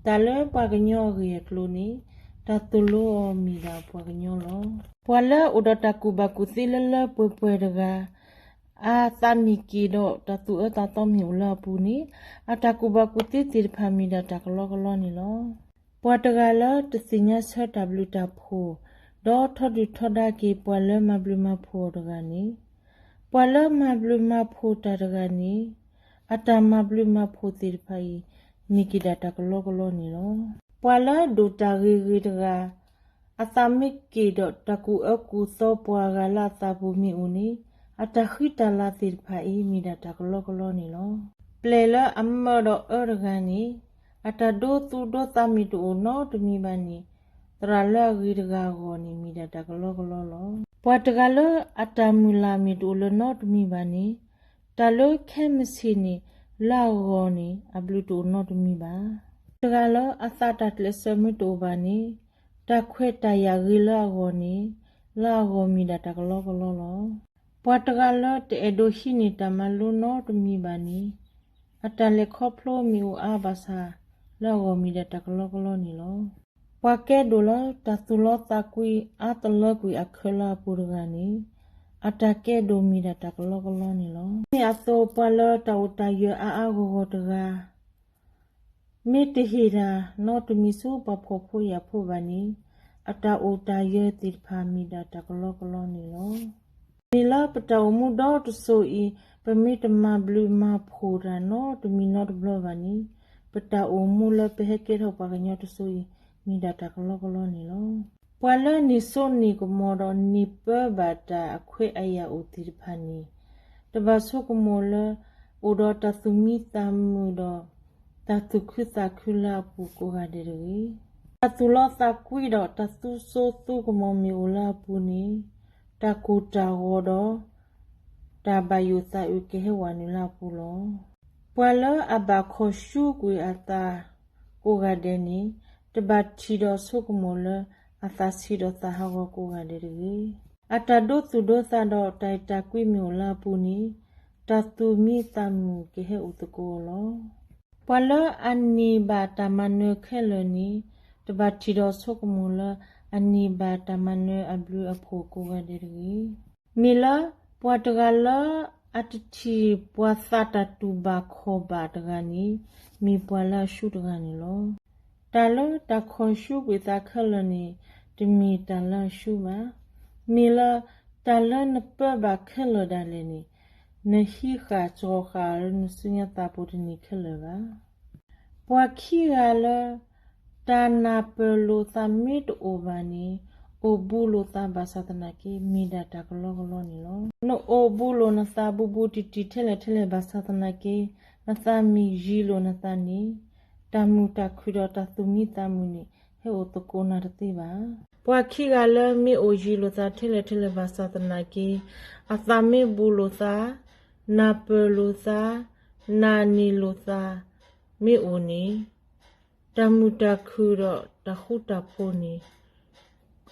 တၢ်လၢပှၤကညီအဂ့ၢ်အကျိၤန့ၣ် တၢ်သိၣ်လိအီၤမ့ၢ်ဒၣ်ပှၤကညီလီၤ. ပှၤလၢအအိၣ်ဒီးတၢ်ကူၣ်ဘၣ်ကူၣ်သ့လၢလၢပှဲၤပှဲၤတဂၤ အသးမ့ၢ်က့ၣ်ဒီးတၢ်သူၣ်အၢသးသီမ့ၢ်အိၣ်လၢအပူၤန့ၣ် အတၢ်ကူၣ်ဘၣ်ကူၣ်သ့သ့ၣ်တဖၣ်မ့ၢ်ဒၣ်တၢ်ကလီကလီန့ၣ်လီၤ. ပှၤတဂၤလၢတသ့ၣ်ညါဆၢတၢ်ဘျုးတၢ်ဖှိၣ် ဒီးထီဒုၣ်ထီဒါက့ၤပှၤလၢမၤဘျုးမၤဖှိၣ်အီၤတဂၤန့ၣ်, ပှၤလၢမၤဘျုးမၤဖှိၣ်တၢ်တဂၤန့ၣ် အတၢ်မၤဘျုးမၤဖှိၣ်သ့ၣ်တဖၣ်အံၤ မ့ၢ်က့ၤဒၣ်တၢ်ကလီကလီန့ၣ်လီၤ. ပှၤလၢဒိၣ်တၢ်ဂ့ၤဂ့ၤတဂၤ အသးမ့ၢ်က့ၣ်ဒီးတၢ်ကူၣ်အၢကူၣ်သီပှၤဂၤလၢအသးပူၤမ့ၢ်အိၣ်န့ၣ် အတၢ်ဃံတၢ်လၤသ့ၣ်တဖၣ်အံၤ မ့ၢ်ဒၣ်တၢ်ကလီကလီန့ၣ်လီၤ. ပျဲၢ်လၢအမၢဒီးအၢတဂၤန့ၣ် အတၢ်ဒိသူၣ်ဒိသးမ့ၢ်တအိၣ်နီတမံၤဘၣ်န့ၣ် သရၣ်လၢအဂ့ၤတဂၤအဂီၢ်န့ၣ် မ့ၢ်ဒၣ်တၢ်ကလီကလီလီၤ. ပှၤတဂၤလၢအတၢ်မုၢ်လၢ်မ့ၢ်တအိၣ်လၢနီတမံၤဘၣ်န့ၣ် တၢ်လၢခဲမုၢ်ဆ့ၣ်န့ၣ် လၢအဂီၢ်န့ၣ် အဘျုးတအိၣ်နီတမံၤဘၣ်. တဂၤလၢအသးတၢ်ကျဲးစၢးမ့ၢ်တအိၣ်ဘၣ်န့ၣ် တၢ်ခွဲးတၢ်ယာ်ဂ့ၤလၢအဂီၢ်န့ၣ် လၢအဂီၢ်မ့ၢ်ဒၣ်တၢ်ကလီကလီလီၤ. ပှၤတဂၤလၢတအဲၣ်ဒိးဟံးန့ၢ်တၢ်မၤလိနီတမံၤဘၣ်န့ၣ် အတၢ်လဲၤခီဖျိမ့ၢ်အိၣ်အါဘၣ်ဆၣ် လၢအဂီၢ်မ့ၢ်ဒၣ်တၢ်ကလီကလီန့ၣ်လီၤ. ပှၤကဲဒိၣ်လၢတၢ်သူၣ်လီသးကွံအါတလၢကွံာ်အခၢးလၢအပူၤတဂၤန့ၣ် အတၢ်ကဲဒိၣ်မ့ၢ်ဒၣ်တၢ်ကလီကလီန့ၣ်လီၤ. မ့ၢ်အသိးပှၤလၢတၢ်အိၣ်တၢ်ယၢၤအါအါဂီၢ်ဂီၢ်တဂၤ မ့ၢ်တဟ့ၣ်တၢ်နီတမံၤဆူပှၤဖှီၣ်ဖိယာ်ဖိဘၣ်န့ၣ် အတၢ်အိၣ်တၢ်ယၢၤသ့ၣ်တဖၣ်မ့ၢ်ဒၣ်တၢ်ကလီကလီန့ၣ်လီၤ. မ့ၢ်လၢပတၢ်အိၣ်မူဒီတစိၤအံၤ ပမ့ၢ်တမၤဘျုးမၤဖှိၣ်တၢ်နီတမံၤနီတဘျီဘၣ်န့ၣ် ပတၢ်အိၣ်မူလၢပဟဲကဲထီၣ်ပှၤကညီတစိၤအံၤ မ့ၢ်ဒၣ်တၢ်ကလီကလီန့ၣ်လီၤ. ပှၤလၢန့ၢ်စိန့ၢ်ကမီၤဒီးန့ၢ်ပၢဘၣ်တၢ်အခွဲးအယာ်အိၣ်သ့ၣ်တဖၣ်န့ၣ် တဘၣ်ဆိကမိၣ်လၢ အိၣ်ဒီးတၢ်သူၣ်မံသးမုာ်ဒီး တၢ်သူၣ်ခုသးခုလၢအပူၤကိးဂၤဒဲးတဂ့ၤ. တၢ်သူၣ်လီသးကွံဒီးတၢ်သူစိသူကမီၤမ့ၢ်အိၣ်လၢအပူၤန့ၣ် တၢ်ကိၢ်တၢ်ဂီၤဒီး တၢ်ဘၣ်ယိၣ်သးအုးကဟဲဝဲနုာ်လၢအပူၤလီၤ. ပှၤလၢအဘၣ်ခီၣ်ဆူကွံာ်အသးကိးဂၤဒဲးန့ၣ် တဘၣ်ထံၣ်ဒီးဆိကမိၣ်လၢ အသးဆံးဒီးသးဟးဂီၤကိးဂၤဒဲးတဂ့ၤ. အတၢ်ဒိသူၣ်ဒိသးဒီးတၢ်အဲၣ်တၢ်ကွံမ့ၢ်အိၣ်လၢအပူၤန့ၣ် တၢ်သူၣ်မံသးမုာ်ကဟဲအိၣ်သကိးအီၤလီၤ. ပှၤလၢအန့ၢ်ဘၣ်တၢ်မၤနၢၤခဲလၢာ်န့ၣ် တဘၣ်ထံၣ်ဒီးဆိကမိၣ်လၢ အန့ၢ်ဘၣ်တၢ်မၤနၢၤအဘျုးအဖှိၣ်ကိးဂၤဒဲးတဂ့ၤ. မ့ၢ်လၢပှၤတဂၤလၢအတထံၣ်ပှၤသးတၢ်တူၢ်ဘၣ်ခီၣ်ဘၣ်တဂၤန့ၣ် မ့ၢ်ပှၤလၢအဆူၣ်တဂၤန့ၣ်လီၤ. တၢ်လၢတၢ်ခီၣ်ဆူကွံာ်သးခဲလၢာ်န့ၣ် တမ့ၢ်တၢ်လၢအဆူၣ်ဘၣ်. မ့ၢ်လၢတၢ်လၢနပၢဘၣ်ခဲလၢာ်ဒၣ်လဲာ်န့ၣ် နဟံးဃာ်စှီၤဃာ်လၢနစုညါသးပူၤတန့ၢ်ခဲလၢာ်ဘၣ်. ပှၤခံဂၤလၢ တၢ်နၢ်ပၢၢ်လိာ်သးမ့ၢ်တအိၣ်ဘၣ်န့ၣ် အိၣ်ဘူးလိာ်သးဘၣ်ဆၣ်သနာ်က့ မ့ၢ်ဒၣ်တၢ်ကလီကလီန့ၣ်လီၤ. နအိၣ်ဘူးလိာ်နသးဘူးဘူးတံၢ်တံၢ်ထဲလဲၣ်ထဲလဲၣ်ဘၣ်ဆၣ်သနာ်က့ နသးမ့ၢ်ယံၤလိာ်နသးန့ၣ် တၢ်မုာ်တၢ်ခုၣ်ဒီးတၢ်သူၣ်မံသးမုာ်န့ၣ် ဟဲအိၣ်သကိးနၤတသ့ဘၣ်. ပှၤခံဂၤလၢမ့ၢ်အိၣ်ယံၤလိာ်သးထဲလဲၣ်ထဲလဲၣ်ဘၣ်ဆၣ်သနာ်က့ အသးမ့ၢ်ဘူးလိာ်သး, နၢ်ပၢၢ်လိာ်သး, နာ်န့ၢ်လိာ်သး မ့ၢ်အိၣ်န့ၣ် တၢ်မုာ်တၢ်ခုၣ်ဒီးတၢ်ဃူတၢ်ဖိးန့ၣ်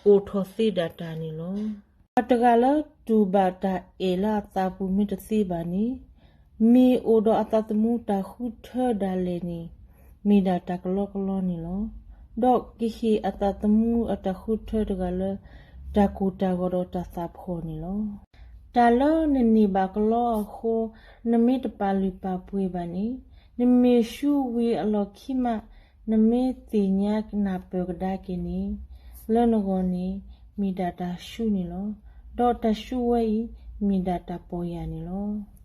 အိၣ်ထီၣ်သ့ဒၣ်တၢ်န့ၣ်လီၤ. ပှၤတဂၤလၢတူၢ်ဘၣ်တၢ်အဲၣ်လၢအသးပူၤမ့ၢ်တသ့ဘၣ်န့ၣ် မ့ၢ်အိၣ်ဒီးအသးသမူတၢ်ဃုထၢဒၣ်လဲာ်န့ၣ် မ့ၢ်ဒၣ်တၢ်ကလီကလီန့ၣ်လီၤ. ဒီးကဟ့ၣ်အသးသမူအတၢ်ဃုထၢတဂၤလၢ တၢ်ကိၢ်တၢ်ဂီၤဒီးတၢ်သးဖှီၣ်န့ၣ်လီၤ. တၢ်လၢနန့ၢ်ဘၣ်ကလီအဃိ နမ့ၢ်တပာ်လုၢ်ပာ်ပှ့ၤဘၣ်န့ၣ် နမ့ၢ်ဆူဝံၤအလီၢ်ခံမး နမ့ၢ်သ့ၣ်ညါနၢ်ပၢၢ်ကဒါက့ၤန့ၣ် လၢနဂီၢ်န့ၣ် မ့ၢ်ဒၣ်တၢ်ဆူၣ်န့ၣ်လီၤ. ဒီးတၢ်ဆူၣ်ဝဲအံၤ မ့ၢ်ဒၣ်တၢ်ပီၢ်ယၢ်န့ၣ်လီၤ.